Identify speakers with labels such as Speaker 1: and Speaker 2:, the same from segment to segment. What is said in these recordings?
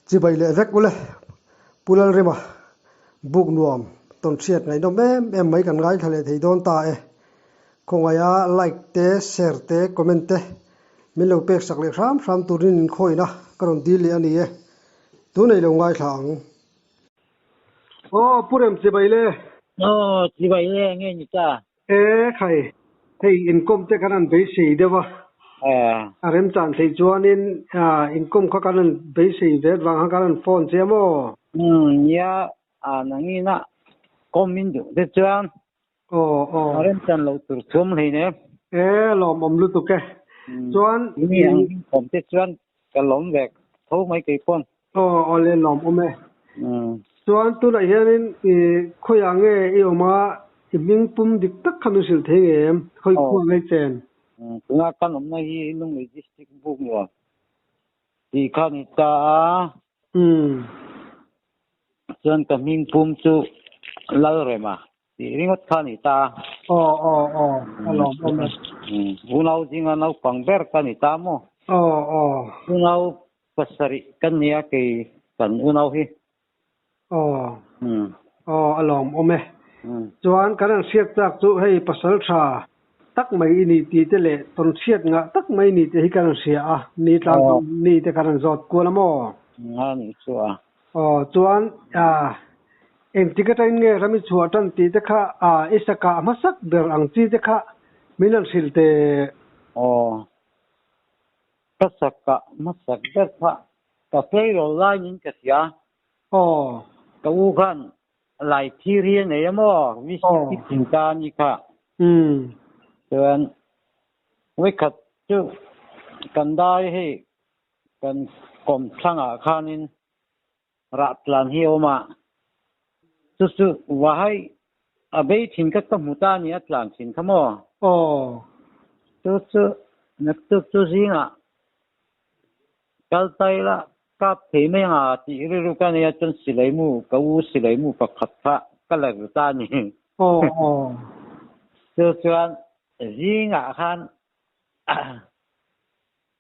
Speaker 1: Chibai leh vek ule Pu Lalrema buk nuam tawnhriat ngaihnawm em em mai kan ngaithla leh thei dawn ta e. Khawngaiha like te, share te, comment te min lo pek sak leh hram hram turin inkhawihna ka rawn dil leh a ni e. Tunei lo ngaithla ang. Aw Pu Rem chibai le.
Speaker 2: Aw chibai le nge ni ta.
Speaker 1: E khai, hei inkawm te kan han beisei deuh a. A remchan theih chuanin inkawm kha kan han beisei vet vang khan kan han phone che a maw?
Speaker 2: Umm nia, nangin a kawm in duh te chuan a remchan loh tur chhum hlei nem.
Speaker 1: E lawmawm lutuk e. Chuan.
Speaker 2: Ni ang inkawm te chuan Ka lawm vek tho mai kei pawn.
Speaker 1: Aw awle lawm awm e. Chuan tunah hianin i khawiah nge i awm a, i hming pum dik tak kha min hrilh thei nge em? Khawi khua ngei chen?
Speaker 2: Tuna kan awmna hi Lunglei District buk nuam tih kha ni ta a. Chuan ka hming pum chu Lalrema. Tih ringawt kha a ni ta.
Speaker 1: Aw aw aw, a lawm awm e.
Speaker 2: Unau zinga naupang ber ka ni ta maw?
Speaker 1: Aw aw.
Speaker 2: Unau pasarih ka nia kei kan unau hi.
Speaker 1: Aw aw, a lawm awm e. Chuan kan han hriat chak chu hei pasal tha tak mai i ni tih te leh tawn hriat ngah tak mai i ni tih hi kan han hria a, ni tlang ni te kan han zawt kual a maw?
Speaker 2: A nih chu a.
Speaker 1: Aw chuan Engtik atangin nge ram i chhuah tan tih te kha i sakah hmasak ber ang chi te kha min han hrilh teh.
Speaker 2: Aw, ka sakah hmasak ber kha ka tleirawl laiin ka hria.
Speaker 1: Aw.
Speaker 2: Ka u khan lai thir hi a nei a maw? Whisky thin ta a ni kha.
Speaker 1: Umm.
Speaker 2: Chuan vawikhat chu kan dai hei kan kawmthlangah khanin Rah tlan hi a awm a, chu chu Vahai a bei thin kha ka hmu ta a ni, a tlan thin kha maw?
Speaker 1: Aw.
Speaker 2: Chu chu naktuk chu zingah kal ta ila kap thei mai anga tih rilru ka nei a, chuan silai mu, ka u silai mu pakhat kha ka la ru ta a ni.
Speaker 1: Aw aw.
Speaker 2: Chu chuan zingah khan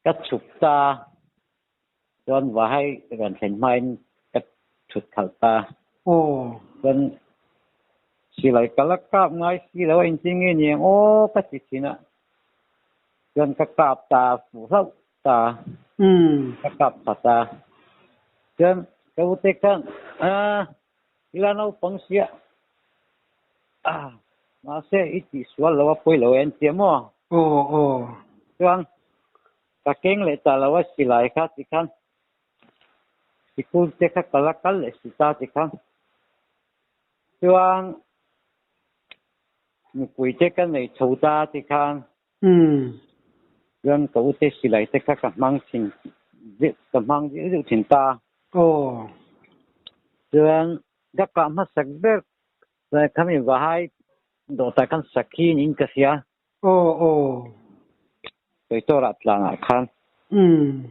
Speaker 2: ka chhuk ta a. Chuan Vahai rawn thlen hmain ka thut khalh ta.
Speaker 1: Aw.
Speaker 2: Chuan silai ka la kap ngai si lo a inti nge ni ang aw ka ti thin a. Chuan ka kap ta fuh hlauh ta. Ka kap tha ta. Chuan ka ute khan ah ila naupang sia ah mahse i tihsual lo a pawi lo e an ti a maw?
Speaker 1: Aw aw.
Speaker 2: Chuan Ka keng leh ta lo a silai kha ti khan sikul te kha ka la kal leh si ta ti khan chuan nupui te ka nei chho ta ti khan chuan ka ute silai te kha ka hmang thin ka hmang zeuh zeuh thin ta.
Speaker 1: Aw.
Speaker 2: Chuan ka kah hmasak ber khami Vahai dawhtah khan sakhi niin ka hria.
Speaker 1: Aw aw.
Speaker 2: Sawitorah tlangah khan.
Speaker 1: Umm.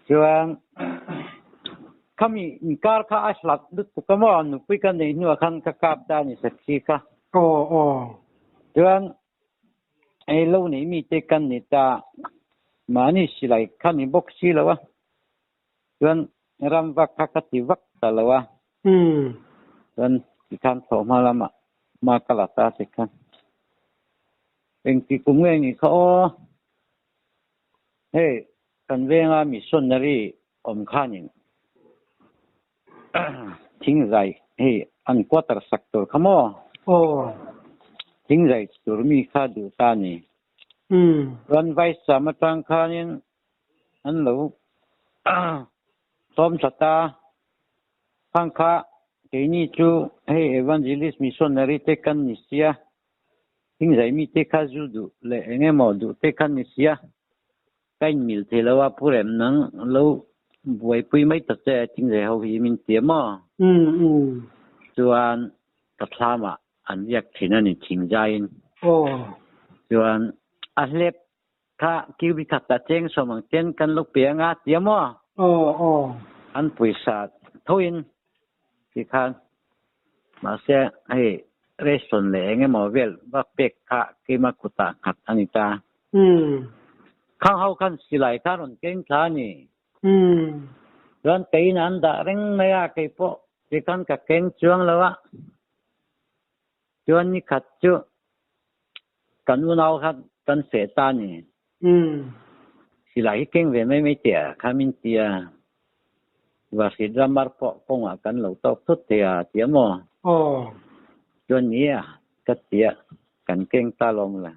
Speaker 2: Chuan khami inkar kha a hlat lutuk a maw nupui ka neih hnuah khan ka kap ta a ni Sakhi kha.
Speaker 1: Aw aw.
Speaker 2: Chuan ei lo nei mite kan ni ta mahni silai kha ni bawk si lo a. Chuan ram vak kha ka ti vak ta lo a.
Speaker 1: Umm.
Speaker 2: Chuan tikhan thlawhhma lamah hma ka la ta tikhan. Engti kum nge ni kha aw. Hei kan venga missionary awm khanin thingzai hei an quarter sak tur kha maw?
Speaker 1: Aw.
Speaker 2: Thingzai tur mi kha duh ta a ni.
Speaker 1: Umm.
Speaker 2: Chuan vice sam atang khanin An lo sawm tha ta. Khang kha keini chu hei Evangelist Missionary te kan ni sia, thingzai mite kha zu duh leh eng emaw duh te khan ni sia, ka inmil thei lo a, Pu Rem nang lo buaipui mai ta che thingzai ho hi min ti a maw? Chuan ka thlamah an riak thin a ni thingzaiin. Chuan a hlep Kha kiwi khat a cheng sawm ang ten kan lo pe anga tia maw?
Speaker 1: Aw aw.
Speaker 2: An pawisa thoin ti khan mahse hei ration leh eng emaw vel va pek kha keima kutah nghat a ni ta.
Speaker 1: Umm.
Speaker 2: Khang ho khan silai kha rawn keng thla a ni.
Speaker 1: Umm.
Speaker 2: Chuan keiin an dah reng mai a, kei pawh tikhan ka keng chuang lo a. Chuan ni khat chu kan unau kha kan feh ta a ni. Silai hi keng ve mai mai teh a, kha min ti a. Vahrit ramar pawh kawngah kan lo tawk thut thei a ti a maw? Chuan ni a, ka ti a, kan keng ta lawm la.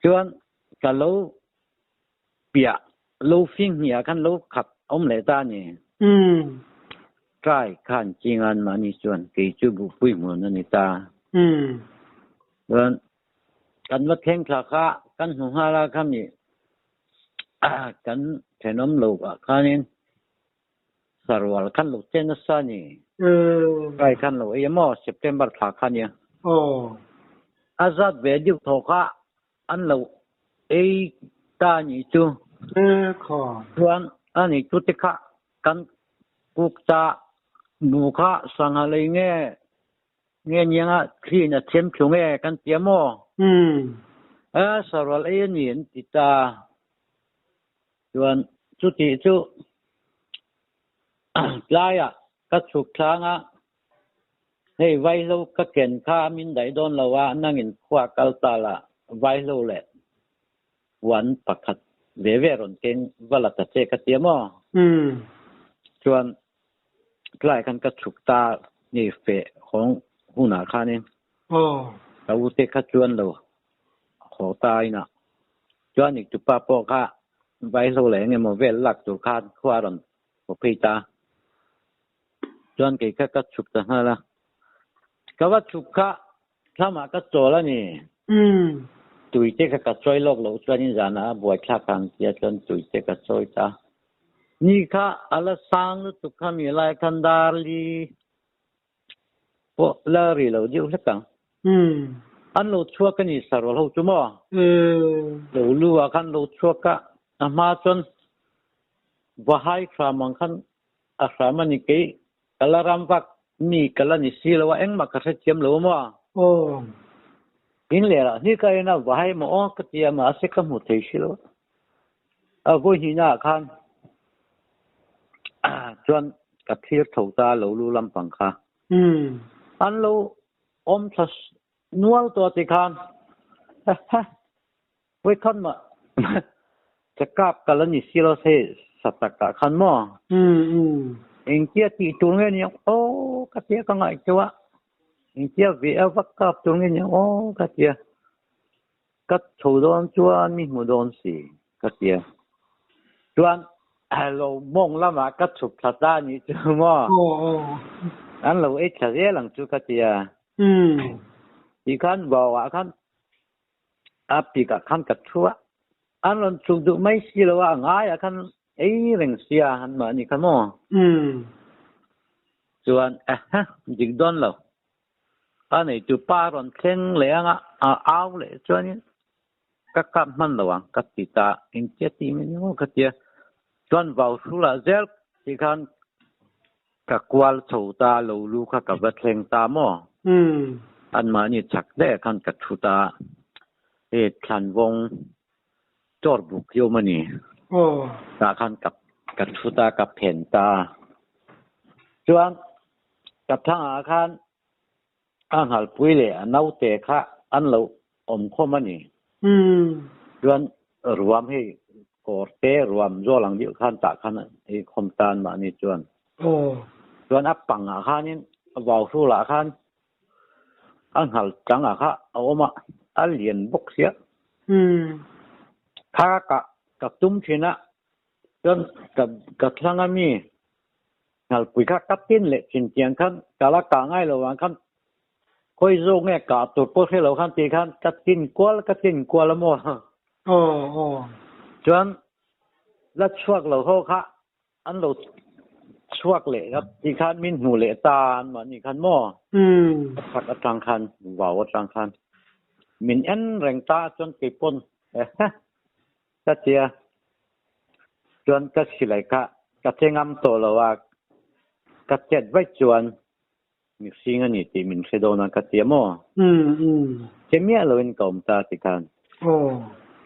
Speaker 2: Chuan ka lo piah lo fing hnih ah khan lo khat awm leh ta a ni. Trai khan chingan mahni chuan kei chu buhpui hmun a ni ta. Chuan kan va thleng thla kha kan hmu nghal a khami kan thenawm lo ah khanin sarual khan lo che nasa a ni. Trai khan lo ei a maw September thla kha nia. A zat ve deuh thaw kha An lo ei ta a nih chu. Chuan a nih chu te kha kan kuk ta bu kha sangha lei nge nge nianga thliin a thiam thlu nge kan tia maw? A sarual ei a ni an ti ta. Chuan chutih chu tlaiah ka chhuk thlang a. Hei vaihlo ka ken kha min daih dawn lo a, nangin khua kal ta la vaihlo leh puan pakhat ve ve rawn keng va la ta che ka ti a maw? Chuan tlai khan ka chhuk ta ni feh hawng hunah khanin ka u te kha chuan lo haw ta inah chuan iktupa pawh kha vaihlo leh eng emaw vel lak tur khan khua rawn haw phei ta. Chuan kei kha ka chhuk ta nghal a. Ka va chhuk kha thlamah ka chawl a ni. Tui te kha ka chawi lawk loh chuanin zanah a buaithlak ang tia chuan tui te ka chawi ta. Ni kha a la sang lutuk kha mi lai khan dar li pawh la ri lo deuh hlek ang. An lo chhuak a ni sarual ho chu maw? Lo lu ah khan lo chhuak a, a hma chuan vahai hram ang khan A hram a ni kei, ka la ram vak mi ka la ni si lo a, engmah ka hrethiam lo maw?
Speaker 1: Aw.
Speaker 2: In leh lah hni ka en a, vahai maw aw ka ti a, mahse ka hmu thei si lo. A vawi hnihna ah khan chuan ka thlir tho ta lo lu lampang kha. An lo awm thla nual tawh ti khan, ha. Vawikhat mah ka kap ka la ni si lo se sa tak ah khan maw? Engtia tih tur nge ni ang aw ka tia ka ngaihtuah a, engtia ve a va kap tur nge ni ang aw ka tia, ka chho dawn chuan mi hmu dawn si ka tia. Chuan lo mawng lamah ka chhuk thla ta a nih chu maw? An lo ei thla zel ang chu ka tia. Tikhan bawngah khan A pikah khan ka thu a, an rawn chhuk duh mai si lo a, a ngaiah khan ei reng sia an mahni kha maw? Chuan ehe dik dawn lo, a neitu pa rawn thleng leh anga a au leh chuanin ka kap hman lo ang ka ti ta, engtia ti mai ni maw ka ti a, chuan vau hrulah zel ti khan Ka kual chho ta lo lu kha ka va thleng ta maw? Anmahni chak daih ah khan ka thu ta a, hei Thlanvawng chawr buk hi awm a ni. Tah khan ka ka thu ta ka phen ta a. Chuan ka thangah khan a nghalpui leh a naute kha an lo awm khawm a ni. Chuan ruam hei kawr te ruam zawl ang deuh khan tah khan ei khawm ta an mahni chuan. Chuan a pangah khanin a vau hrulah khan a nghal tangah kha a awm a, a lian bawk sia. Kha ka ka tum thin a, chuan ka ka thlang a mi Nghalpui kha ka tin leh thin tiang khan ka la kah ngai lo vang khan khawi zawk nge kah tur pawh hre lo khan tih khan ka tin kual ka tin kual a maw.
Speaker 1: Aw aw.
Speaker 2: Chuan la chhuak lo ho kha an lo chhuak leh a tih khan min hmu leh ta an mahni khan maw. Ka chhak atang khan vau atang khan min en reng ta chuan kei pawn ehe Ka tia chuan ka silai kha ka che ngam tawh lo a, ka chet vaih chuan mihring a ni tih min hre dawn a ka tia maw? Che miah loin ka awm ta ti khan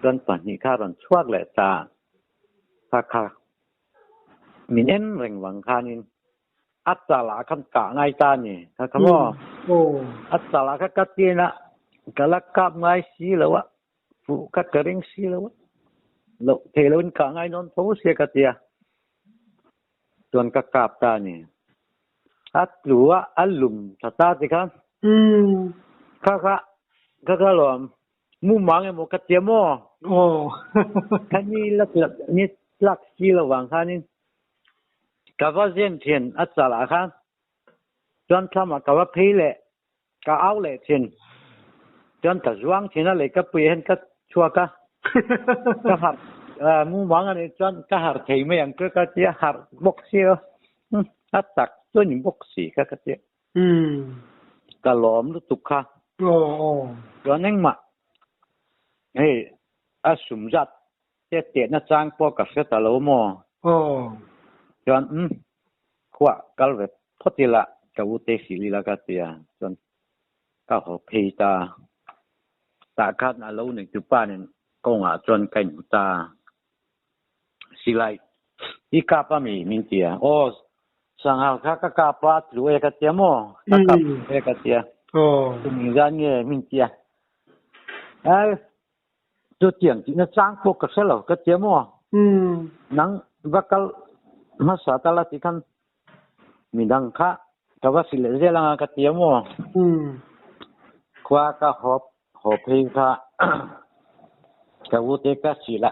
Speaker 2: chuan pahnih kha a rawn chhuak leh ta kha kha. Min en reng vang khanin a chalah khan kah ngai ta a ni. Kha kha maw? A chalah kha ka tin a, ka la kap ngai si lo a, fuh kha ka ring si lo a, loh thei loin kah ngai dawn tho sia ka ti a, chuan ka kap ta a ni. A tlu a, a lum tha ta ti khan. Kha kha, kha kha lawm. Mumang emaw ka tia maw?
Speaker 1: Aw.
Speaker 2: Kha ni la ni tlak si lo vang khanin ka va zen thin a chal ah khan chuan thlam ah ka va phei leh ka au leh thin chuan ka zuang thin a lei ka pui hian ka chhuak a ka harh mumang a nih chuan ka harh thei mai ang chu ka tia harh bawk si lo a tak chu a ni bawk si kha ka tia. Ka lawm lutuk kha. Chuan engmah hei a sum zat te tehna chang pawh ka hre ta lo maw? Chuan umm khuah kal ve phawt ila ka u te hrilh ila ka ti a, chuan ka haw phei ta. Tah khan a lo nei tupa nen kawngah chuan ka inhmu ta. Silai i kap a mi min ti a, aw sanghal kha ka kap a, a tlu e ka tia maw, ka kap e ka tia, tum zan nge min ti a, ai chutiang tihna chang pawh ka hre lo ka tia maw, nang va kal hmasa ta la ti khan midang kha ka va hrilh leh zel anga ka tia maw, khua ka hawp Haw phei kha ka u te ka hrilh a,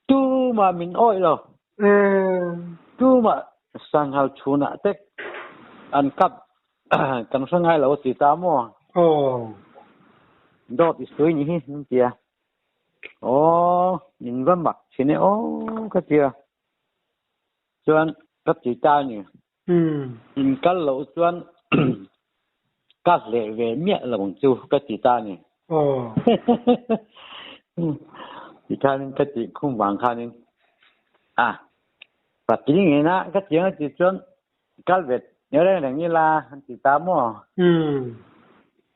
Speaker 2: tumah min awih lo. Tumah sanghal chhunah te an kap kan hre ngai lo a ti ta maw? Dawt i sawi ni hi min ti a. Aw, min va mak thin e aw ka ti a. Chuan ka ti ta a ni. In kal loh chuan ka hleh ve miah lo ang chu ka ti ta a ni. Tikhanin ka tih khum vang khanin a patling ina ka ti ang a tih chuan kal ve reng reng ila an ti ta maw?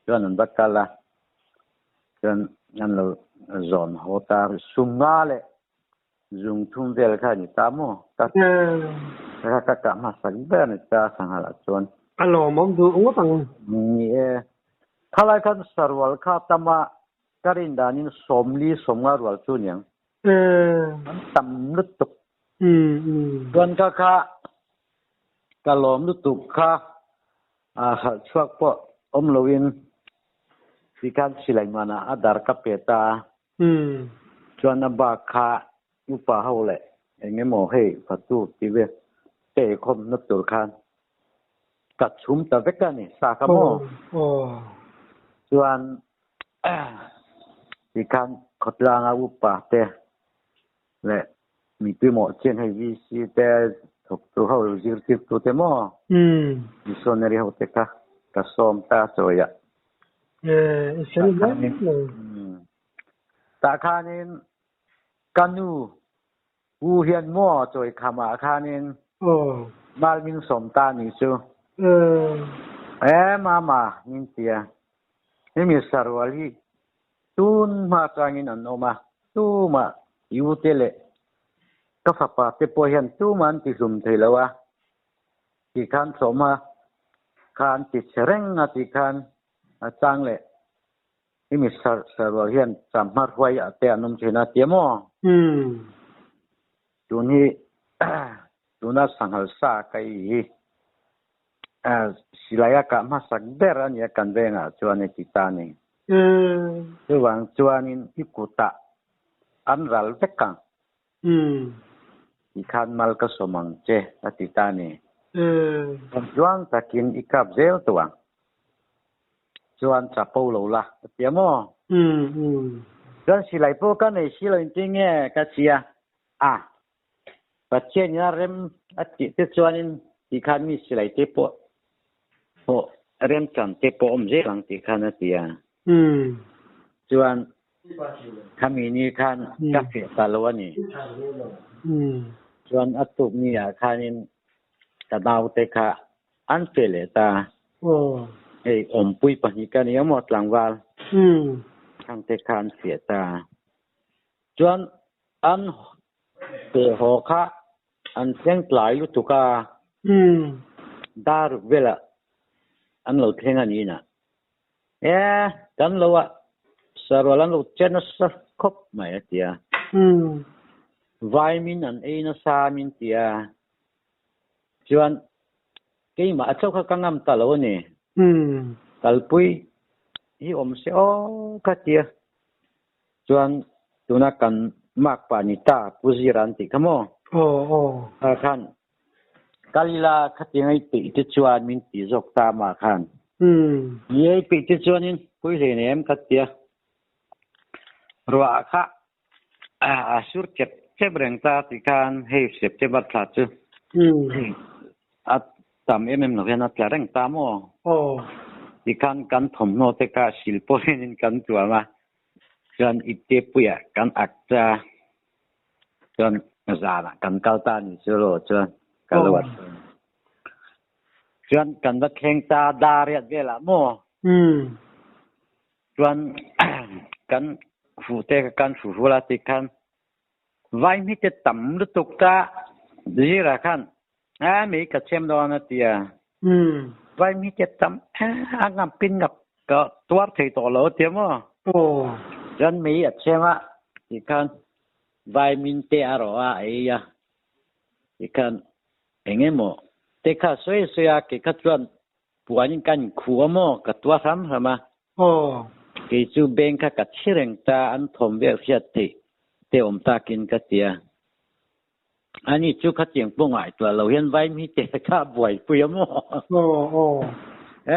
Speaker 2: Chuan an va kal a, chuan an lo zawn haw ta sum nga leh Zung thum vel kha a ni ta maw? Ka ka kah hmasak ber a ni ta sanghal ah chuan.
Speaker 1: A lawmawm duh ngawt ang.
Speaker 2: Ni e. Khalai khan sarual kha tam a, ka rin danin sawmli sawmnga rual chu niang. An tam lutuk. Chuan ka kha ka lawm lutuk kha a hralh chhuak pawh awm loin tikhan silai manah a dar ka pe ta a. Chuan a bak kha upa ho leh eng emaw hei fatu ti ve te khawmna tur khan ka chhum ta vek a ni sa kha maw? Chuan tikhan khawtlanga upa te leh mi pawimawh chian hei VC te thawktu ho zirtirtu te maw missionary ho te kha ka sawm ta chawi ah. Tah khanin ka nu u hian maw chawi kham ah khanin mal min sawm ta ni chu. E mama min ti a, hemi sarual hi tun hma atangin an awm a, tumah i u te leh ka fapa te pawh hian tumah an ti hlum thei lo a, ti khan thlawhhma kha an ti chhe reng a ti khan a chang leh hemi sarual hian chamhma hruai ah te an awm thin a ti a maw? Tun hi tuna sanghal sa ka i hi silai a kah hmasak ber a nia kan vengah chuan heti ta a ni. Chuvang chuanin i kutah an ral vek ang. Tikhan mal ka sawm ang che a ti ta a ni. Chuan takin i kap zel tawh ang. Chuan chapo lo la a ti a maw? Chuan silai pawh ka nei si lo inti nge ka ti a. A, Pathian in a rem a tih te chuanin tikhan mi silai te pawh pawh remchan te pawh awm zel ang tih khan a ti a. Chuan khami ni khan ka feh ta lo a ni. Chuan a tuk ni ah khanin ka naute kha an feh leh ta. Hei awmpui pahnih ka ni a maw tlangval thangte kha an feh ta. Chuan an pe haw kha An thleng tlai lutuk a. Dar ruk velah an lo thleng a niin a. E, kan lo a, sarual an lo che nasa khawp mai a ti a. Vaimin an ei nasa min ti a. Chuan keimah a chauh kha ka ngam ta lo a ni. Kalpui hi awm se aw ka ti a. Chuan tuna kan makpa ni ta Pu Zira an tih kha maw?
Speaker 1: Aw aw.
Speaker 2: Kha khan kal ila khatiang ei peih te chuan min ti zawk ta mah khan. Ni ei peih te chuanin pui hlei nei em ka tia. Ruah kha a sur chep chep reng ta tih khan hei September thla chu a tam em em lo hian a tla reng ta maw?
Speaker 1: Aw.
Speaker 2: Tikhan kan thawmhnaw te kha sil pawhin kan tuam a, chuan ipte puiah kan ak ta, chuan zanah kan kal ta ni chu lo chuan ka lo a thleng. Chuan kan va thleng ta dariat velah maw? Chuan kan fuh te kha kan hru hru la tikhan Vaihmi te tam lutuk ta zira khan a mei ka chem dawn a ti a. Vaihmi te tam a ngam pin ngap ka tuar thei tawh lo a ti a maw. Chuan mei a chem a tikhan vaimin te a rawh a a ei a tikhan eng emaw te kha sawi sawi a kei kha chuan puanin kan inkhuh a maw ka tuar hram hram a. Kei chu bank kha ka thi reng ta, an thawm vel hriat theih te awm takin ka ti a. Ani chu khatiang pawh ngaihtuah lo hian vaimhi te kha a buaipui a maw?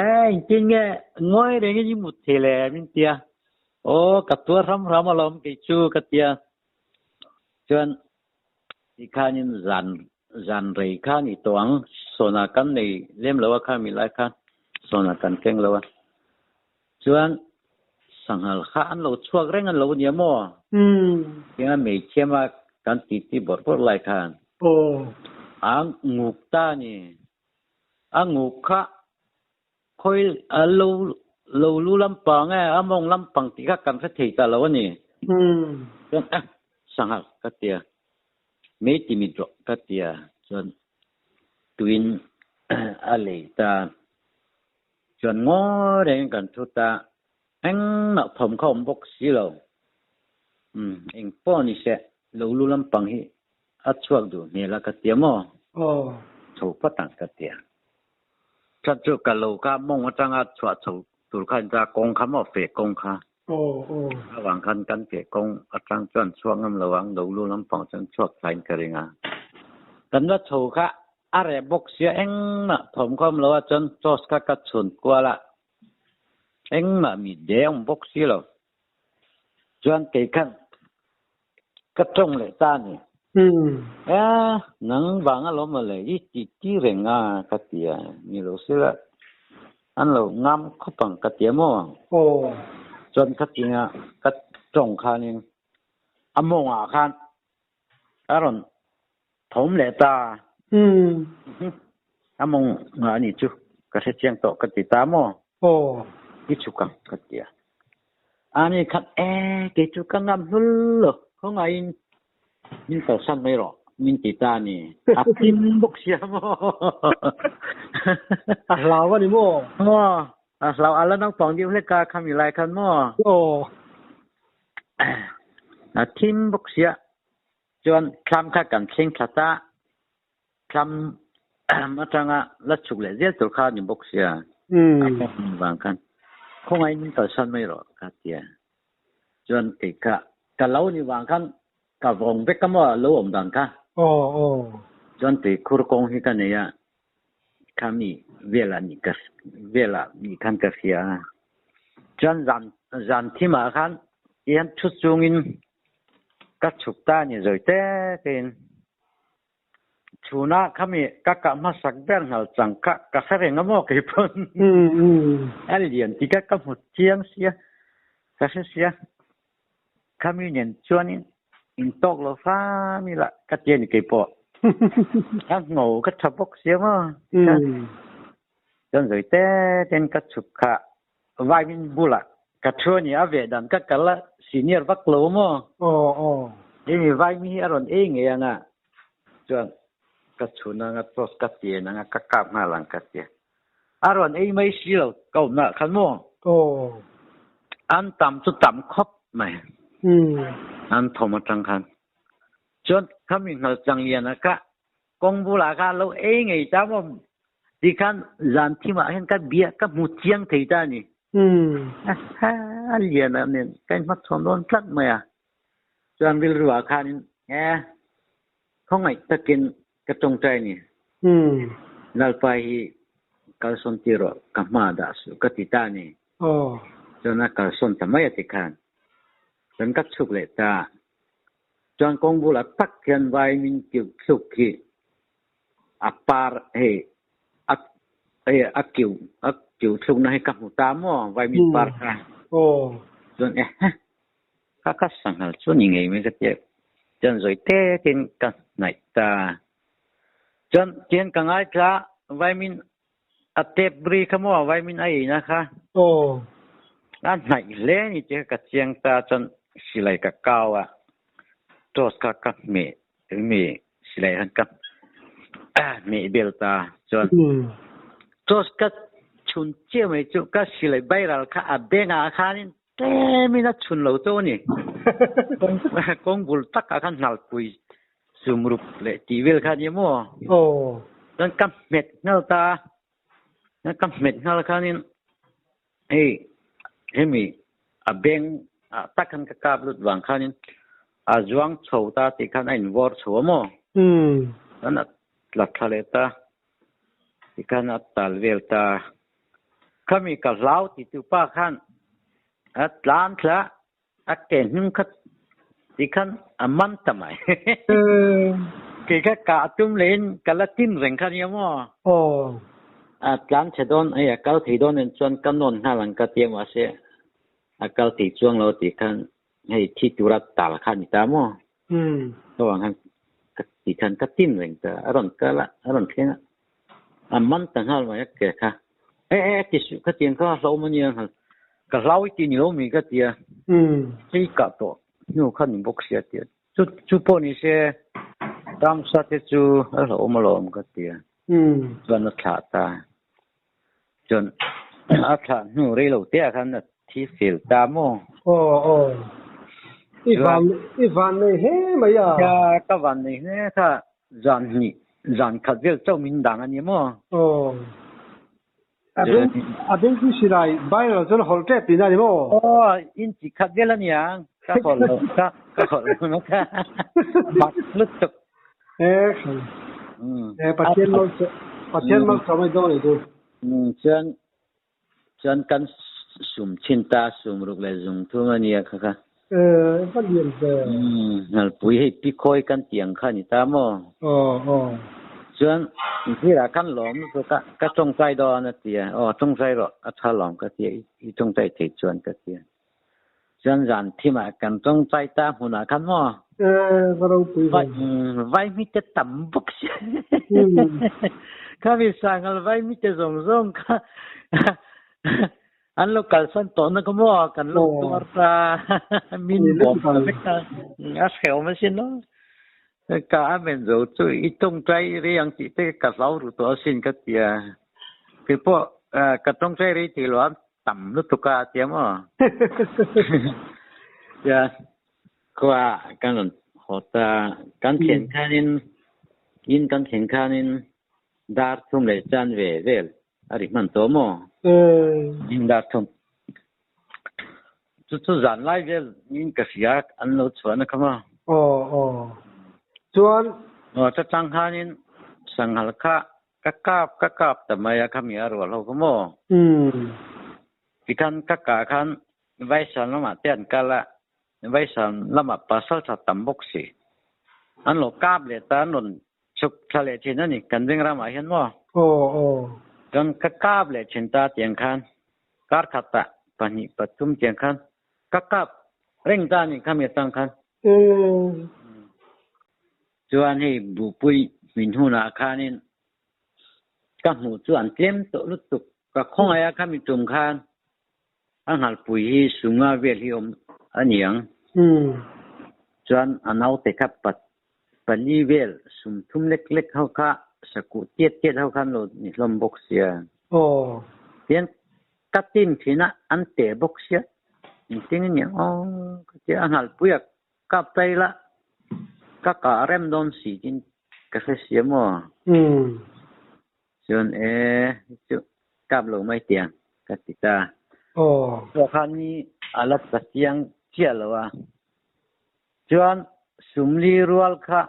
Speaker 2: E, engtin nge ngawi rengin i mut thei le min ti a. Aw, ka tuar hram hram alawm kei chu ka ti a. Chuan tikhanin zan zan rei kha ni tawh ang, sawna kan nei lem lo a khami lai khan sawna kan keng lo a. Chuan sanghal kha an lo chhuak reng an lo nia maw? Tinga hmeichhiam a kan titi bawrh bawrh lai khan a nguk ta a ni. A nguk kha Khawi a lo lo lu lampang e, a mawng lampang tih kha kan hre thei ta lo a ni. Chuan a sanghal ka ti a, mei ti mit rawh ka ti a, chuan tuin a lei ta. Chuan ngawi rengin kan thu ta, engmah thawm kha awm bawk si lo. Umm eng pawh ni se, lo lu lampang hi a chhuak duh hmel a ka ti a maw? Chho phawt ang ka ti a. Chan chu ka lo kha mawng atanga chhuah chho tur kha inta kawng kha maw feh kawng kha. Avang khan kan feh kawng atang chuan chhuak ngam lo ang lo lu lampang chuan chhuak thlain ka ring a. Kan la chho kha a reh bawk sia engmah thawm kha awm lo a chuan torch kha ka chhun kual a engmah mi de awm bawk si lo. Chuan kei khan Ka tawng leh ta a ni. E, nang vang alawm mawle, i ti ti reng a, ka ti a, ni lo sila an lo ngam khawp ang ka ti a maw? Chuan ka tinga ka tawng khanin a mawngah khan a rawn thawm leh ta a. A mawng a nih chu ka hrechiang tawh ka ti ta maw? I chhuk ang ka ti a. Ani khat e, kei chu ka ngam hlul lo, khawngaihin min kalsan mai rawh min ti ta a ni. A hlim bawk sia maw?
Speaker 1: A hlau a ni maw?
Speaker 2: Maw, a hlau a la naupang deuh hlek a khami lai khan maw? A thim bawk sia, chuan thlam kha kan thleng thla ta. Thlam atanga la chhuk leh zel tur kha a ni bawk sia. A hmun vang khan khawngaihin min kalsan mai rawh ka ti a. Chuan kei kha ka lo ni vang khan ka vawng vek a maw a lo awm dan kha. Chuan tuikhur kawng hi ka nei a, kha mi velah ni ka velah ni khan ka hria a. Chuan zan zan thimah khan tihian thu chungin ka chhuk ta a ni zawi te tein. Chhuna khami ka kah hmasak ber nghal chang kha ka hre reng a maw kei pawn. A lian ti kha ka hmu chiang sia, ka hre sia. Khami nen chuanin intawk lo hram ila ka ti a ni kei pawh. A ngho ka tha bawk sia maw. Chuan zawi te ten ka chhuk kha Vaimin bulah ka thu a ni a, veh dan ka kal a, senior vak lo maw? Hemi Vaimi hi a rawn ei ngei ang a, chuan Ka chhun anga toss ka tian anga ka kap nghal ang ka tia. A rawn ei mai si lo ka awmna ah khan maw?
Speaker 1: Aw.
Speaker 2: An tam chu tam khawp mai.
Speaker 1: Umm.
Speaker 2: An thawm atang khan. Chuan khami nghal chang lian ah kha kawng bulah kha lo ei ngei ta maw? Tikhan zan thim ah hian ka bia ka hmu chiang thei ta a ni.
Speaker 1: Umm.
Speaker 2: A lian ah nen ka inhmachhawn dawn tlat mai a. Chuan rilru ah khanin e khawngaih takin ka tawngtai a ni.
Speaker 1: Umm.
Speaker 2: Lalpa hi kalsawn tir rawh ka hma dah suh ka ti ta a ni.
Speaker 1: Aw.
Speaker 2: Chuan a kalsawn ta mai a ti khan. Chuan ka chhuk leh ta. Chuan kawng bulah tak hian vai min kiuh thluk hi a par hei a hei a kiuh a kiuh thlukna hi ka hmu ta maw vai min par kha.
Speaker 1: Aw.
Speaker 2: Chuan e he ka ka sanghal chu ni ngei mai ka tia chuan zawi te tein ka hnaih ta. Chuan tihian ka ngaithla vai min a tep ri kha maw vai min a eina kha.
Speaker 1: Aw.
Speaker 2: A hnaih hle ni tih kha ka chiang ta chuan silai ka kau a toss kha ka hmeh mi silai khan ka hmeh bel ta chuan toss ka chhun chiah mai chu ka silai bairal kha a bengah khanin tlemin a chhun lo chauh a ni. Kawng bul takah khan hnalpui sumrup leh tih vel kha a ni maw?
Speaker 1: Aw.
Speaker 2: Chuan ka hmet nghal ta a, ka hmet nghal khanin hei hemi a beng ah tak khan ka kap lut vang khanin a zuang chho ta tih khan a invawr chho a maw? Chuan a tla thla leh ta tikhan a tal vel ta. Khami ka hlau ti tu pa khan a tlan thla a ke hnung kha tikhan a man ta mai. Kei kha kah tum lehin ka la tin reng kha nia maw?
Speaker 1: Aw.
Speaker 2: A tlan chhe dawn hei a kal thei dawn en chuan ka nawn nghal ang ka tia mahse a kal thei chuang lo tih khan hei thi tura tal kha a ni ta maw? Chuvang khan ka ti khan ka tin reng ta a rawn kal a a rawn thleng a a man ta nghal mai a ke kha e e ti suh ka tiang kha a hlauhawm a nia nghal ka hlau i ti ni lo mi ka ti a hei kah tawh hnu kha ni bawk sia ti a chu chu pawh ni se ramsa te chu a hlauhawm alawm ka ti a chuan a thlah ta chuan a thlah hnu rei lo te ah khan a thi fel ta maw?
Speaker 1: Aw aw i van i van nei hle mai a.
Speaker 2: Nia ka van nei hle kha zan hnih zan khat vel chauh min dang a ni maw?
Speaker 1: Aw a beng a beng chu silai viral chuan hawlh tep tihna a ni maw?
Speaker 2: Aw inchi khat vel a nia ka hawlh lo ka ka hawlh lo kha mak lutuk.
Speaker 1: E Pathian mal Pathian mal sawm ai dawn ai chu.
Speaker 2: Chuan chuan kan sum chhin ta sum ruk leh zung thum a nia kha kha.
Speaker 1: E va lian ve.
Speaker 2: Ngalpui hei pikhawi kan tih ang kha a ni ta maw?
Speaker 1: Aw aw.
Speaker 2: Chuan zirah khan lawm lutuk a ka tawngtai dawn a ti a, aw tawngtai rawh a tha lawm ka ti a, i tawngtai thei chuan ka ti a. Chuan zan thimah kan tawngtai ta hmunah khan maw?
Speaker 1: E va ropui ve.
Speaker 2: Vaimite tam bawk si. Khami sanghal vaimite zawng zawng kha an lo kalsan tawhna kha maw kan lo tuar ta min bawm ta vek a a hrehawm asin aw. Ka amen zo chu i tawngtai rei ang tih te ka hlau ru tawh asin ka ti a. Keipawh ka tawngtai rei thei lo a tam lutuk a tia maw. Tia khua kan rawn haw ta kan thlen khanin in kan thlen khanin dar thum leh chan ve vel a ri hman tawh maw? In dar thum chu chu zan lai vel in ka hria an lo chhuahna kha maw?
Speaker 1: Aw aw chuan
Speaker 2: aw chachang khanin sanghal kha Ka kap ka kap ta mai a khami a rual ho kha maw? Tikhan ka kah khan Vaisam lamah te an kal a, Vaisam lamah pasal tha tam bawk si. An lo kap leh ta an rawn chhuk thla leh thin a ni kan veng ramah hian maw?
Speaker 1: Aw aw.
Speaker 2: Chuan ka kap leh thin ta tiang khan kar khatah pahnih pathum tiang khan ka kap reng ta a ni khami atang khan. Chuan hei Buhpui hmin hunah khanin ka hmuh chu an tlem tawh lutuk. Ka khawngaih a khami tum khan a nghalpui hi sunga vel hi awm a ni ang. Chuan a naute kha Pali vel sum thum lek lek ho kha sakuh tiat tiat ho kha an lo ni hlawm bawk sia.
Speaker 1: Aw.
Speaker 2: Tian ka tin thin a, an teh bawk sia. Engtin nge niang aw ka ti a, a nghalpui a kap ta ila ka kah rem dawn si tin ka hre sia maw.
Speaker 1: Umm.
Speaker 2: Chuan e chu kap lo mai tiang ka ti ta.
Speaker 1: Aw.
Speaker 2: Chua khan ni a la tla chiang chiah lo a. Chuan Sumli rual kha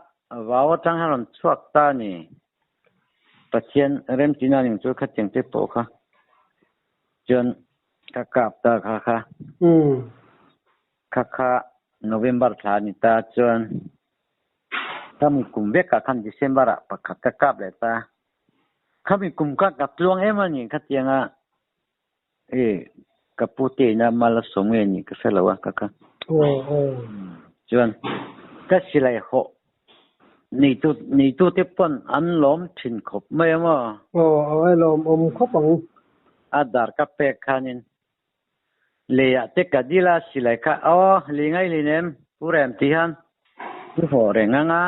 Speaker 2: vau atang hian rawn chhuak ta a ni. Pathian remchina ning chu khatiang te pawh kha chuan ka kap ta kha kha. Kha kha November thla a ni ta chuan khami kum vekah khan December ah pakhat ka kap leh ta. Khami kum kha ka tluang em a ni khatianga E, ka pu te ina mal a sawm nge nih ka hre lo a ka kha.
Speaker 1: Aw, aw.
Speaker 2: Chuan ka silai hawh neitu neitu te pawn an lawm thin khawp mai a maw?
Speaker 1: Aw, aw e lawm awm khawp ang.
Speaker 2: A dar ka pek khanin leiah te ka dil a silai kha aw li ngai li nem pu rem ti hian i hawh reng ang a.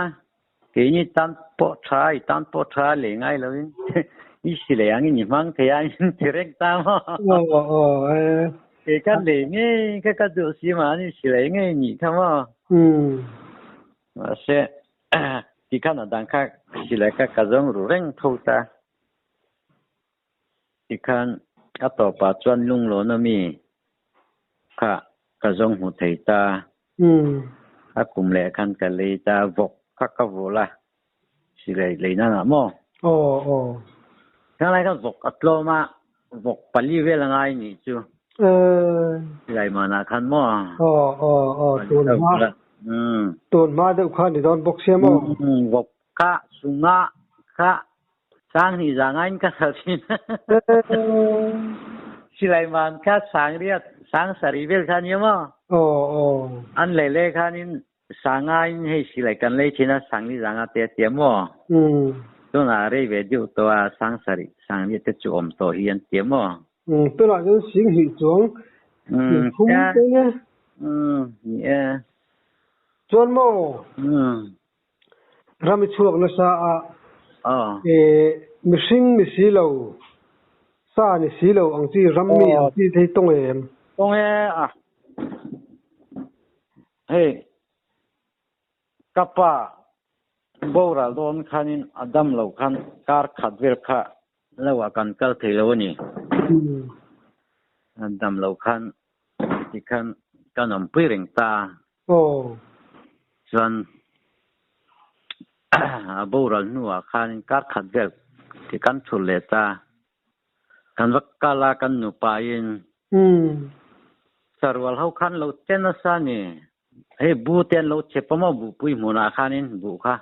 Speaker 2: Keini tan pawh tha, i tan pawh tha leh ngai loin i si leh angin i hmang thei a, in ti reng ta maw?
Speaker 1: Aw aw e.
Speaker 2: Kei ka lei ngei kha ka duh si mahni si lei ngei nih kha maw?
Speaker 1: Umm.
Speaker 2: Mahse tikhan a dang kha si leh kha ka zawng ru reng tho ta. Tikhan a tawpah chuan lunglawn ami kha ka zawng hmu thei ta. A kum leh khan ka lei ta, vawk kha ka vul a, silai lei nan ah maw?
Speaker 1: Aw aw.
Speaker 2: Khang lai khan vawk a tlawm a, vawk pali vel a ngai nih chu. Silai man ah khan maw?
Speaker 1: Aw aw aw, tun hma tun hma deuh kha ni dawn bawk sia maw?
Speaker 2: Vawk kha sunga kha Sanghnih za ngain ka sal thin. Silai man kha sangriat sang sarih vel kha nia maw?
Speaker 1: Aw aw.
Speaker 2: An lei le khan in sanga in hei silai kan lei thin a sangli zanga te a tia maw?
Speaker 1: Um.
Speaker 2: Tunah rei ve deuh tawh a sang sarih sangriat te chu awm tawh hi an tia maw?
Speaker 1: Um tunah chuan singhnih chuang
Speaker 2: Um
Speaker 1: thum te nge?
Speaker 2: Um ni e.
Speaker 1: Chuan maw?
Speaker 2: Um.
Speaker 1: Ram i chhuak nasa a, mihring ni si lo, sa ni si lo ang chi ram mi ang chi te hi tawng em?
Speaker 2: Tawng e a, hei ka pa boral dawn khanin a dam lo khan kar khat vel kha lo ah kan kal thei lo a ni. A dam lo khan tikhan kan awmpui reng ta.
Speaker 1: Aw.
Speaker 2: Chuan a boral hnuah khanin kar khat vel ti kan thul leh ta. Kan va kal a kan nupain. Sarual ho khan lo che nasa ni. Hei bu te an lo chep a maw buhpui hmunah khanin buh kha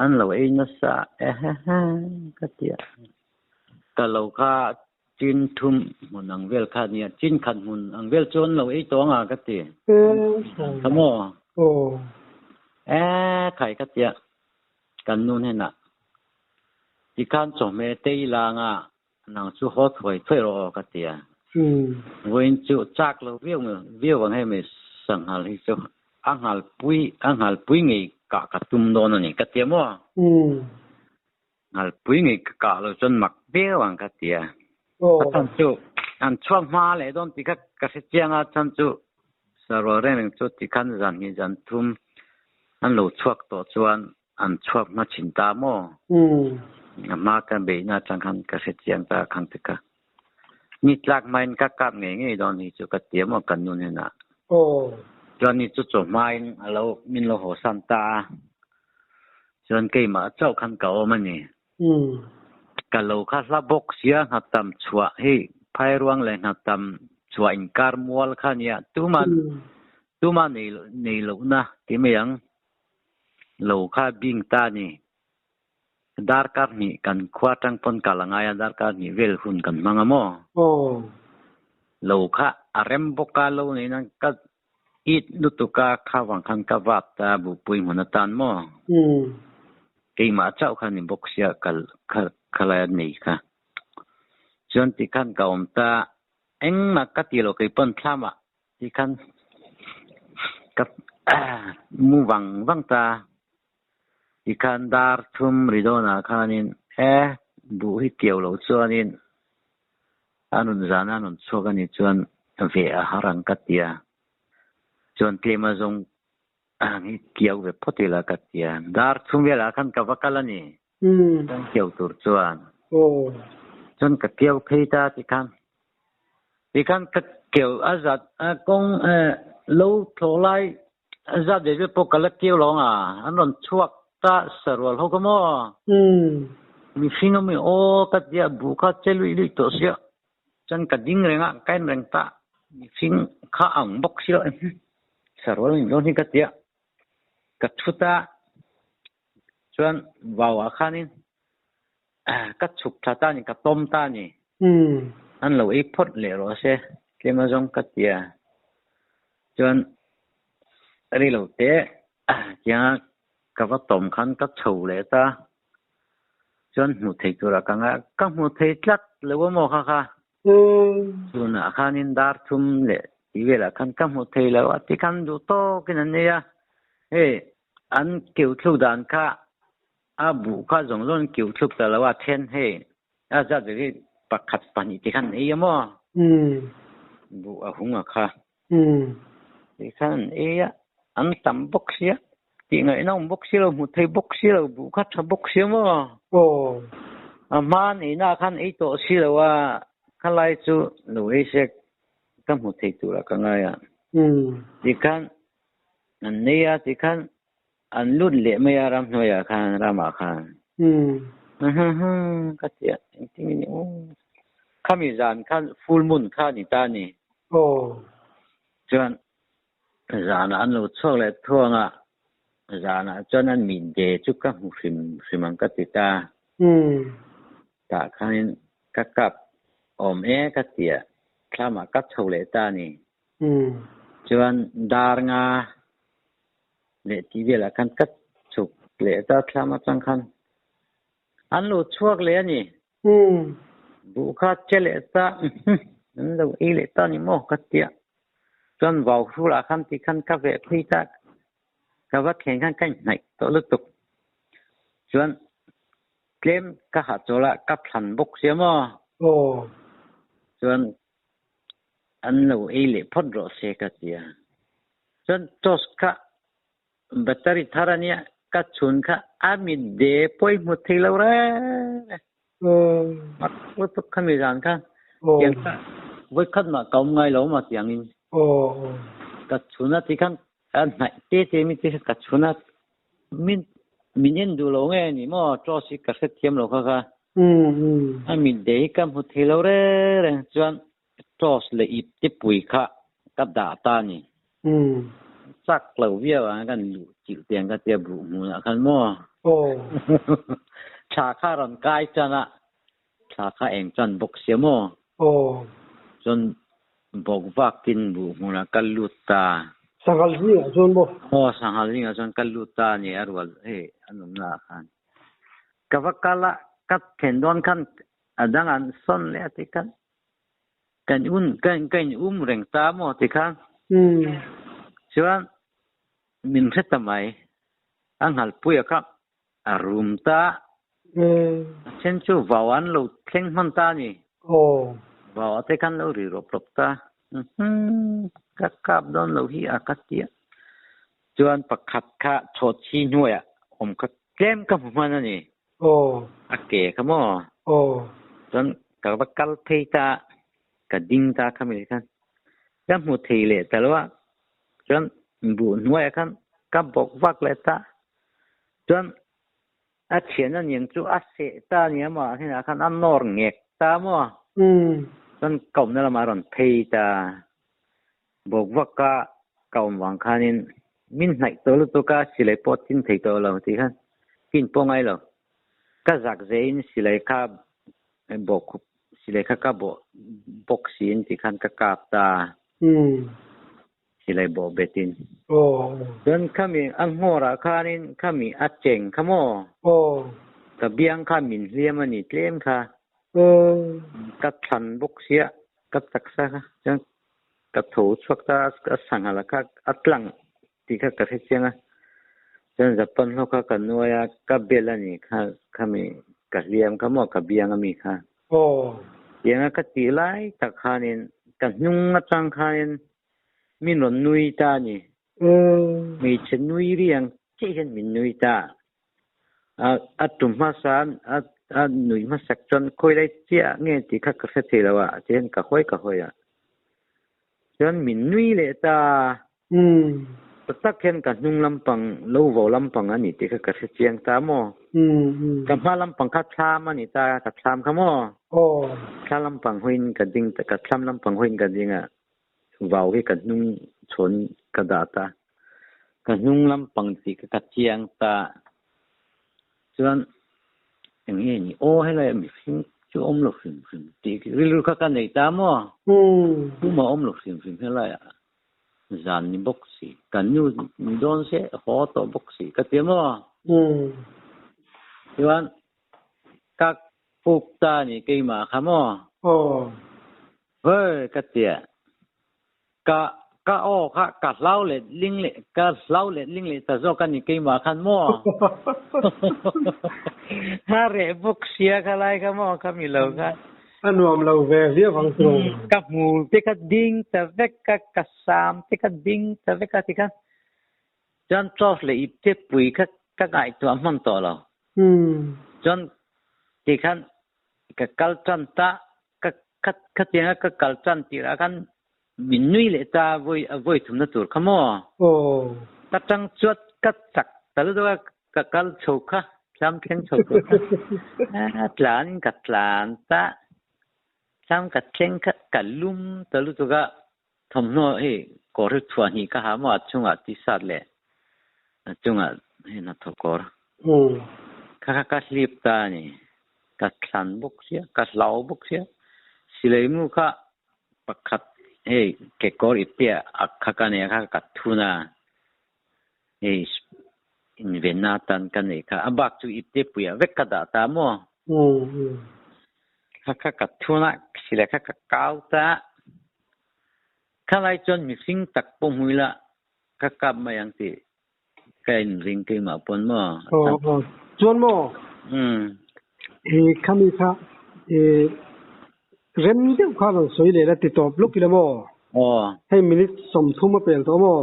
Speaker 2: an lo ei nasa ehehe ka ti a. Ka lo kha chin thum hmun ang vel kha nia chin khat hmun ang vel chu an lo ei tawh anga ka ti. Kha maw? E khai ka tia kan nu hnenah tikhan chawhmeh te i la anga Nang chu haw thuai thuai rawh aw ka ti a. Vawiin chu chak lo viau viau ang hei mai sanghal hi chu a nghal pui a nghal pui ngei kah ka tum dawn a ni ka ti a maw? Nghal pui ngei ka kah lo chuan mak viau ang ka ti a. A chhan chu an chhuak hma leh dawn tih kha ka hre chiang a, chhan chu sarual reng reng chu tikhan zan hnih zan thum an lo chhuak tawh chuan An chhuak hma thin ta maw? A hma ka beihna atang khan ka hre chiang ta khang te kha. Ni tlak hmain ka kap ngei ngei dawn hi chu ka ti a maw kan nu hnenah. Chuan ni chu chaw hmain a lo min lo haw san ta a. Chuan keimah chauh khan ka awm a ni. Ka lo kha hla bawk sia nghatam chhuah hei phairuang leh nghatam chhuah inkar mual kha nia tuma tuma nei nei lohna ti mai ang. Lo kha bing ta a ni. Darkar hnih kan khua atang pawn kal a ngai a, darkar hnih vel hun kan hmang a maw? Lo kha a rem bawk a, lo nei nan ka it lutuk a, kha vang khan ka vap ta a, buhpui hmun atan maw? Keimah chauh kha ni bawk sia kal kha khalai a nei kha. Chuan tikhan ka awm ta, engmah ka ti lo kei pawn thlamah Tikhan ka mu vang vang ta. Tikhan dar thum ri dawnah khanin e buh hi keu loh chuanin a nun zana a nun chhuak a nih chuan ve a har ang ka ti a. Chuan tlem a zawng ang hi kiau ve phawt ila ka ti a. Dar thum velah khan ka va kal a ni. Kan kiau tur chuan. Chuan ka kiau phei ta tikhan. Tikhan ka kiau a zat kawng lo thlawh lai zat ve ve pawh ka la kiau lo ang a. An rawn chhuak ta sarual ho kha maw? Mihring a mi aw ka tia buh kha che luih luih tawh sia. Chuan ka ding reng a, ka en reng ta. Mihring kha ang bawk si lo sarual ni dawn hi ka tia. Ka thut a, chuan vau ah khanin ka chhuk thla ta a ni, ka tawm ta a ni. An lo ei phawt leh rawh se, tlem azawng ka ti a. Chuan ri lo te tianga ka va tawm khan ka chho leh ta. Chuan hmuh thei turah ka ngai a, ka hmu thei tlat lo a maw kha kha. Tunah khanin dar thum leh tih velah khan ka hmu thei lo a, tikhan duh tawkin an nei a. Hei an keu thluk dan kha a buh kha zawng zawng an keu thluk ta lo a, then hei a zat ve hi pakhat pahnih tikhan an ei a maw? Buh a hung a kha. Tikhan an ei a, an tam bawk sia. Tih ngaihna awm bawk si lo, hmu thei bawk si lo, buh kha tha bawk si a maw? A hma neihna khan ei tawh si lo a, khalai chu lo ei se ka hmu thei turah ka ngai a. Tikhan an nei a, tikhan an lut leh mai a ramhnuaiah khan, ramah khan. Ka ti a, engtin nge ni aw. Khami zan khan full moon kha a ni ta a ni. Chuan Zanah an lo chhuak leh thuang a, zanah chuan an mit de chu ka hmu hrim hrim ang ka ti ta. Tah khanin ka kap awm e ka ti a, thlamah ka chho leh ta a ni. Chuan dar nga leh tih velah khan ka chhuk leh ta thlam atang khan an lo chhuak leh a ni. Buh kha che leh ta, an lo ei leh ta ni maw ka ti a. Chuan vau hrulah khan ti khan ka veh phei ta, ka va thleng khan ka inhnaih tawh lutuk. Chuan tlem ka hahchawl a, ka thlan bawk sia maw? Chuan an lo ei leh phawt rawh se ka ti a. Chuan toss kha Battery thar a nia, ka chhun kha a mit de pawi hmu thei lo reng e. Mak lutuk kha mi zan kha. Tiang kha vawi khat mah ka awm ngai lo ma tiang in. Ka chhun a ti khan a hnaih te te mi te kha ka chhun a min min en duh lo nge ni maw toss hi ka hrethiam lo kha kha. A mit de hi ka hmu thei lo reng reng chuan Toss leh ip te pui kha ka dah ta a ni. Chak lo viau ang kan luh chilh te ang ka tia buh hmunah khan maw. Thla kha rawn kai tan a, thla kha eng tan bawk sia maw. Chuan bawk vakin buh hmunah ka lut ta.
Speaker 1: Sanghal zingah chuan maw?
Speaker 2: Aw, sanghal zingah chuan ka lut ta a ni a rual hei a nawmna ah khan. Ka va kal a, ka thlen dawn khan a dang an sawn leh a ti khan. Kan un kan ka in um reng ta maw ti khan. Chuan min hre ta mai. A nghalpui a kha a rum ta. A then chu vau an lo thleng hman ta a ni. Vau ah te khan lo ri rawp rawp ta. Ka kap dawn lo hi a ka ti a. Chuan pakhat kha chhawt hi hnuaiah awm kha tlem ka hmu hman a ni. A ke kha maw? Chuan ka va kal phei ta, ka ding ta kha mi khan. Ka hmu thei leh ta lo a, chuan buh hnuaiah khan ka bawk vak leh ta. Chuan a thian a niang chu a seh ta a nia maw, a hnenah khan a nawr ngek ta maw? Chuan ka awmna lamah a rawn phei ta. Bawk vak a ka awm vang khanin min hnaih tawh lutuk a, silai pawh tin thei tawh lo tih khan kin pawh ngai lo. Ka zak zehin silai kha bawh khup silai kha ka bawh bawk siin tih khan ka kap ta silai bawh betin. Chuan khami a nghawrah khanin khami a cheng kha maw? Ka biang kha min hliam a ni tlem kha. Ka thlan bawk sia ka taksa kha chuan Ka tho chhuak ta a, a sangha la kha a tlang tih kha ka hre chiang a. Chuan Japan ho kha ka nuai a, ka bel a nih kha, khami ka hliam kha maw ka biang ami kha. Tianga ka tih lai tak khanin ka hnung atang khanin min rawn nui ta a ni. Hmeichhe nui ri ang chiah hian min nui ta. A tum hmasa a nui hmasak chuan khawi lai chiah nge tih kha ka hre thei lo a, tihian ka hawi ka hawi a. Chuan min nui leh ta. Tak tak hian ka hnung lampang lo vo lampang a ni tih kha ka hre chiang ta maw? Ka hma lampang kha thlam a ni ta, ka thlam kha maw? Thla lampang hawiin ka ding ta, ka thlam lampang hawiin ka ding a, vau hi ka hnung chhawn ka dah ta. Ka hnung lampang tih kha ka chiang ta. Chuan eng nge ni aw helai mihring chu awm lo hrim hrim tih rilru kha ka nei ta maw? Tumah awm lo hrim hrim helai ah. Zan ni bawk si, kan nu ni dawn se haw tawh bawk si ka ti maw? Chuan ka puk ta ni keimah kha maw? Hei ka ti a, ka ka aw kha ka hlau let ling leh ka hlau let ling leh ta zawk a ni keimah khan maw? A reh bawk sia kha lai kha maw kha mi lo kha.
Speaker 1: A nuam lo ve viau ang chu.
Speaker 2: Ka hmul te kha ding ta vek a, ka sam te kha ding ta vek a tikhan chuan torch leh ip te pui kha ka ngaihtuah hman tawh lo. Chuan tikhan ka kal tan ta, ka khatianga ka kal tan tirah khan min nui leh ta vawi vawi thumna tur kha maw? Ka tang chuat ka chak ta lutuk a, Ka kal chho kha, thlam thleng chho tur kha tlan in ka tlan ta, thlam ka thleng kha ka lum ta lutuk a, thawmhnaw hei kawr hi chhuah hnih ka ha maw a chungah t-shirt leh a chungah hei hnathawh kawr kha kha ka hlip ta a ni, ka thlan bawk sia, ka hlau bawk sia, silai mu kha pakhat hei kekawr ipte a kha ka nei a kha ka thun a. Hei invenna atan ka nei kha, a bak chu ipte puiah vek ka dah ta maw? Kha kha ka thun a, silai kha ka kau ta. Khalai chuan mihring tak pawh hmu ila ka kap mai ang tih ka inring keimah pawn maw?
Speaker 1: Chuan maw? Khami kha rem deuh kha rawn sawi leh la ti tawp lawk ila maw? Hei minute 30 a pel tawh maw?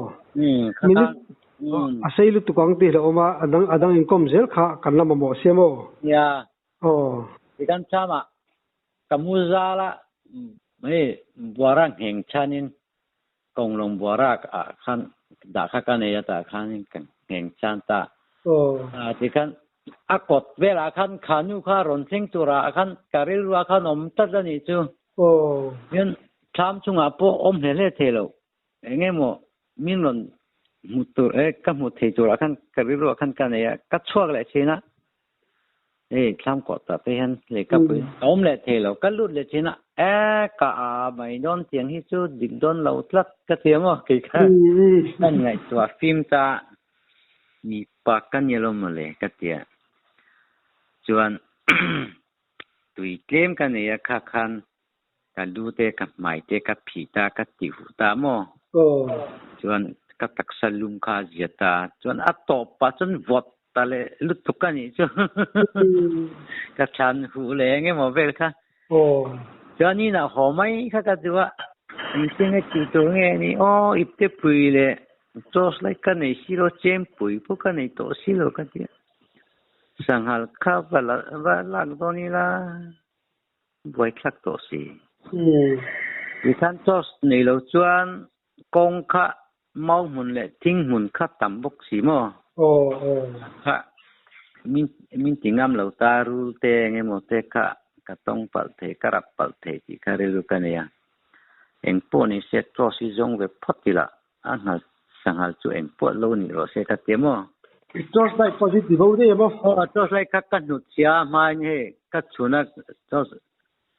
Speaker 1: Minute a sei lutuk ang tih hlauhawm a, a dang a dang inkawm zel kha kan la mamawh sia maw?
Speaker 2: Nia. Tikan chama ka mu zal a, hei buara ngheng chhanin kawnglawng buara ah khan dah kha ka nei a tah khanin ka ngheng chan ta. Tikhan a kawt velah khan kha nu kha rawn thleng turah khan ka rilruah khan awm tlat a nih chu. Hian thlam chungah pawh awm hle hle thei lo. Eng emaw min rawn hmu tur e ka hmu thei turah khan ka rilruah khan ka nei a, ka chhuak leh thin a. Hei thlam kawh tak te hian lehkapui ka awm leh thei lo, ka lut leh thin a, e ka a mai dawn tiang hi chu dik dawn lo tlat ka ti a maw kei kha ka ngaihtuah fim ta mipa ka ni lo mawle ka ti a, chuan tui tlem ka nei a kha khan ka lu te ka hmai te ka phih ta ka ti huh ta maw chuan ka taksa lum kha a zia ta chuan a tawp pah chuan vawt ta leh lutuk a nih chu ka thlan huh leh eng emaw vel kha chuan inah haw mai kha ka duh a engtin nge tih tur nge ni aw ipte pui leh torch light ka nei silo chempui pawh ka nei tawh silo ka ti a sanghal kha va lak dawn ila. Buaithlak tawh si. Tikhan torch nei lo chuan kawng kha mau hmun leh thing hmun kha tam bawk si maw? Kha min ti ngam lo ta rul te eng emaw te kha ka tawng palh thei ka rap palh thei tih kha rilru ka nei a. Eng pawh ni se torch hi zawng ve phawt ila a nghal sanghal chu eng pawh lo nih rawh se ka ti maw?
Speaker 1: Torch light pawh hi ti bo daih em aw?
Speaker 2: Aw torch light kha ka hnut chhia a hmain hei ka chhun a torch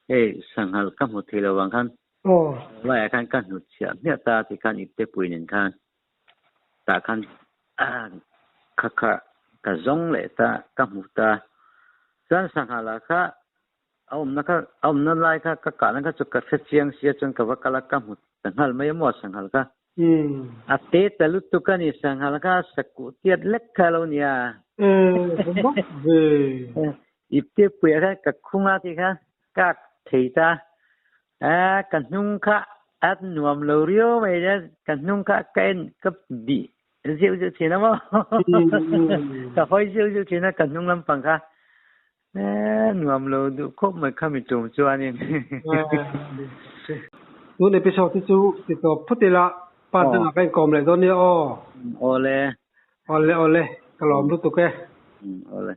Speaker 2: hei sanghal ka hmu thei lo vang khan laiah khan ka hnut chhia hmiah ta ti khan ipte pui nen khan tah khan kha kha ka zawng leh ta ka hmu ta chuan sanghal ah kha A awmna kha, a awmna lai kha ka kahna kha chu ka hre chiang sia chuan ka va kal a, ka hmu ta nghal mai a maw sanghal kha. A te ta lutuk a ni sanghal kha sakuh tiat lek kha lo nia. Ipte puia kha ka khung a ti kha ka ak thei ta. A ka hnung kha a nuam lo riau mai a ka hnung kha ka en ka bih zeuh zeuh thin a maw. Ka hawi zeuh zeuh thin a ka hnung lampang kha. Nuam lo duh khawp mai khami tum chuanin.
Speaker 1: Tun episode hi chu ti tawp phawt ila part dangah ka inkawm leh dawn nia aw.
Speaker 2: Awle.
Speaker 1: Awle awle ka lawm lutuk e.
Speaker 2: Awle.